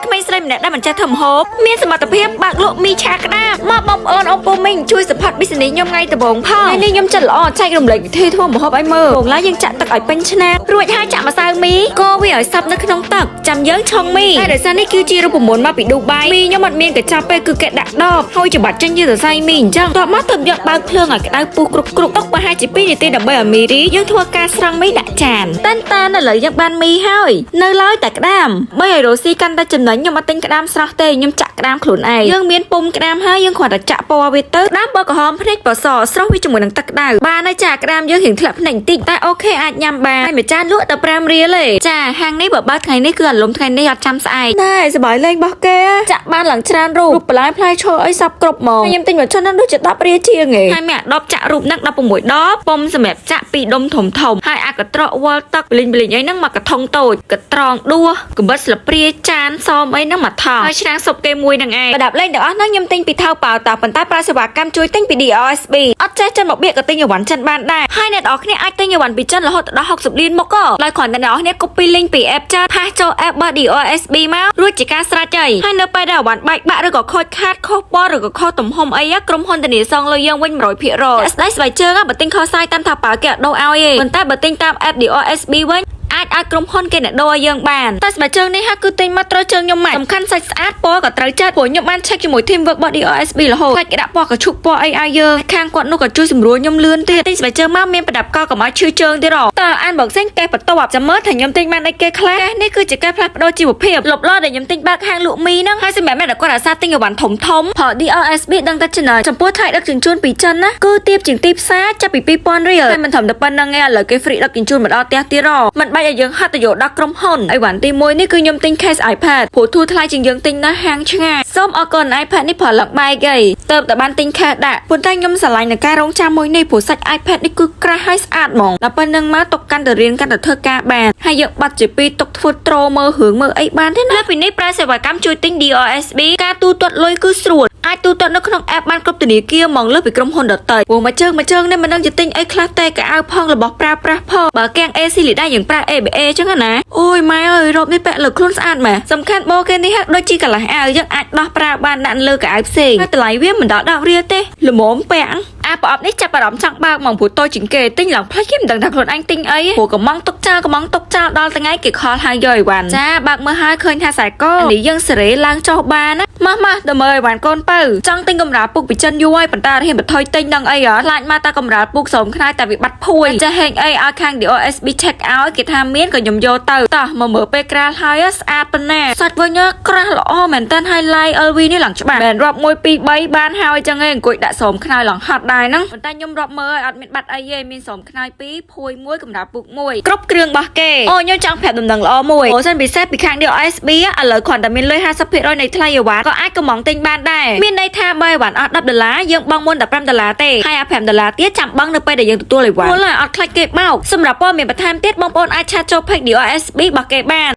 ក្មេងស្រីម្នាក់ដែលមិនចេះធ្វើម្ហូបមានសមត្ថភាពបើកលក់មីឆាក្តាមមកបងប្អូនអ៊ំពូមីងជួយ support business ខ្ញុំថ្ងៃដំបូងផងថ្ងៃនេះខ្ញុំចិត្តល្អចែករំលែកវិធីធ្វើម្ហូបឲ្យមើលបងឡើយយើងចាក់ទឹកឲ្យពេញឆ្នាំងរួចហើយចាក់ម្សៅមីកូរវាឲ្យសព្វនៅក្នុងទឹកចាំយើងឆុងមីតែដោយសារនេះគឺជារូបមន្តមកពីឌូបៃមីខ្ញុំអត់មានកញ្ចប់ទេគឺគេដាក់ដបហើយច្បាត់ចេញជាសរសៃមីអញ្ចឹងតបមកទៅយកបើកភ្លើងឲ្យក្តៅពុះគ្រប់គ្រប់ទុកប្រហែលជា2នាទីដើម្បីឲ្យមីរីយើងធ្វើការស្រង់មីដាក់ចានតាន់តានឥឡូវយើងបានមីហើយនៅឡើយតែក្តាមបីឲ្យរ៉ូស៊ីកាន់តែចំណេញខ្ញុំអត់ទិញក្តាមស្រស់ទេខ្ញុំចាក់ក្តាមខ្លួនឯងយើងមានពុំក្តាមហើយយើងគ្រាន់តែចាក់ពណ៌វាទៅក្តាមពណ៌ក្រហមភ្នែកពណ៌សស្រស់វាជាមួយនឹងទឹកក្តៅបានហើយចាក្តាមយើងរៀងធ្លាក់ភ្នែកបន្តិចតែOK អាចញ៉ាំបានហើយមួយចានលក់តែ5រៀលទេចាហាងនេះបើបើកថ្ងៃនេះគឺអារម្មណ៍ថ្ងៃនេះអត់ចាំស្អែកណែសប្បាយលេងរបស់គេចាក់បានឡើងច្រើនរូបរូបបន្លែផ្លែឈើអីសពគ្រប់ហ្មងខ្ញុំទិញមួយឈុតហ្នឹងដូចជា10រៀលជាងឯងហើយមានអាដបចាក់រូបហ្នឹង16ដបពុំសម្រាប់ចាក់ពីរដុំធំធំហើយអាកត្រកវល់ទឹកបលិញបលិញអីហ្នឹងមកកថុងតូចកត្រងដួសកំបិតស្លព្រាចានសមអីហ្នឹងមកថងហើយឆ្នាំងស៊ុបគេមួយហ្នឹងឯងប្រដាប់លេងទាំងអស់ហ្នឹងខ្ញុំទិញពីថៅប៉ាវតាប៉ុន្តែប្រើសេវាកម្មជួយទិញពី DRSB អត់ចេះចិនមកបៀកក៏ទិញអីវ៉ាន់ចិនបានដែរហើយអ្នកនរគ្នាអាចទិញអីវ៉ាន់ពីចិនរហូតដល់60លានមកក៏ដោយគ្រាន់តែអ្នកនរគ្នា copy link ពី app ចិន paste ចូល app របស់ DRSB មករួចជាការស្រេចហើយហើយនៅពេលដែលអីវ៉ាន់បែកបាក់ឬក៏ខូចខាតខុសពណ៌ឬក៏ខុសទំហំអីក្រុមហ៊ុនធានាសងលុយយើងវិញ100%ស្ដីស្បែកជើងបើទិញខុសសាយតាមថាប៉ាគេអត់ដូរឲ្យទេប៉ុន្តែបើទិញតាម app DRSB វិញអាចឲ្យក្រុមហ៊ុនគេអ្នកដូរឲ្យយើងបានតែស្បែកជើងនេះហាក់គឺទិញមកត្រូវជើងខ្ញុំម៉ាច់សំខាន់សាច់ស្អាតពណ៌ក៏ត្រូវចិត្តព្រោះខ្ញុំបាន check ជាមួយ team work របស់ DRSB រហូតខ្លាចគេដាក់ពណ៌កឈុកពណ៌អីឲ្យយើងខាងគាត់នោះក៏ជួយសម្រួលខ្ញុំលឿនទៀតទិញស្បែកជើងមកមានប្រដាប់កកុំឲ្យឈឺជើងទៀតហ៎តើអានបងសេងកេះបន្ទាប់ចាំមើលថាខ្ញុំទិញបានអីគេខ្លះកេះនេះគឺជាកេះផ្លាស់ប្ដូរជីវភាពលបឡដែលខ្ញុំទិញបើកហាងលក់មីហ្នឹងហើយសម្រាប់អ្នកដែលគាត់អាសាទិញអីវ៉ាន់ធំធំព្រោះ DRSB ដឹងតែចំណេញចំពោះថ្លៃដឹកជញ្ជូនពីចិនណាគឺទាបជាងទីផ្សារចាប់ពី2000រៀលហើយមិនត្រឹមតែប៉ុណ្្នឹងឯងឥឡូវគេ free ដឹកជញ្ជូនមកដល់ផ្ទះទៀតហ៎មិនបាច់ឲ្យយើងហត់ទៅយកដល់ក្រុមហ៊ុនអីវ៉ាន់ទី1នេះគឺខ្ញុំទិញ case iPad ព្រោះធូរថ្លៃជាងយើងទិញនៅហាងឆ្ងាយសូមអរគុណ iPad នេះផលឡើងបែកអីទៅតែបានទិញ case ដាក់ប៉ុន្តែខ្ញុំស្រឡាញ់នឹងការរងចាំមួយនេះព្រោះសាច់ iPad នេះគឺក្រាស់ហើយស្អាតហ្មងដល់ប៉ុណ្្នឹងមកទុកកាន់តែរៀនកាន់តែធ្វើការបានហើយយើងបាត់ជាពីរទុកធ្វើត្រូមើលរឿងមើលអីបានទេណាលើពីនេះប្រើសេវាកម្មជួយទិញ DRSB ការទូទាត់លុយគឺស្រួលអាចទូទាត់នៅក្នុង app បានគ្រប់ធនាគារហ្មងលើសពីក្រុមហ៊ុនដទៃព្រោះមួយជើងមួយជើងនេះមិនដឹងជាទិញអីខ្លះទេកៅអៅផងរបស់ប្រើប្រាស់ផងបើកាំង AC លីដែរយើងប្រើ ABA ចឹងណាអូយម៉ែអើយរ៉ូបនេះពាក់លើខ្លួនស្អាតម៉ែសំខាន់បោគេនេះហាក់ដូចជាកន្លះអាវយើងអាចដោះប្រើបានដាក់លើកៅអៅផ្សេងហើយតម្លៃវាមិនដល់10រៀលទេល្មមពាក់អាប្រអប់នេះចាប់អារម្មណ៍ចង់បើកហ្មងព្រោះតូចជាងគេទិញឡើងផ្លេចគេមិនដឹងថាខ្លួនឯងទិញអីព្រោះកំងទុកចោលកំងទុកចោលដល់ថ្ងៃគេខលហើយយកអីវ៉ាន់ចាបើកមើលហើយឃើញថាខ្សែកនេះយើងសេរីឡើងចុះបានណាមកមកទៅមើលអីវ៉ាន់កូនពៅចង់ទិញកម្រាលពុកពីចិនយូរហើយប៉ុន្តែអត់ហ៊ានបន្ថយទិញដឹងអីហ៎ខ្លាចមកតែកម្រាលពុកស្រោមខ្នាយតែវាបាត់ភួយចេះហេងអីឲ្យខាង DRSB check ឲ្យគេថាមានក៏ខ្ញុំយកទៅតោះមកមើលពេលក្រាលហើយស្អាតប៉ុណ្ណាសាច់វិញក្រាស់ល្អមែនតើហើយ line LV នេះឡើងច្បាស់មែនរាប់1 2 3បានហើយចឹងឯងអង្គុយដាក់ស្រោមខ្នើយឡើងហត់ដែរហ្នឹងប៉ុន្តែខ្ញុំរាប់មើលឲ្យអត់មានបាត់អីទេមានស្រោមខ្នើយ2ភួយ1កម្រាលពុក1គ្រប់គ្រឿងរបស់គេអូខ្ញុំចង់ប្រាប់ដំណឹងល្អមួយអូសិនពិសេសពីខាង DRSB ឥឡូវគ្រាន់តែមានលុយ50%នៃថ្លៃអីវ៉ាន់ក៏អាចកំងទិញបានដែរមានន័យថាបើអីវ៉ាន់អស់10ដុល្លារយើងបង់មុន15ដុល្លារទេហើយអា5ដុល្លារទៀតចាំបង់នៅពេលដែលយើងទទួលអីវ៉ាន់ព្រោះអត់ខ្លាចគេបោកសម្រាប់ព័ត៌មានបន្ថែមទៀតបងប្អូនអាច chat ចូល page DRSB របស់គេបាន។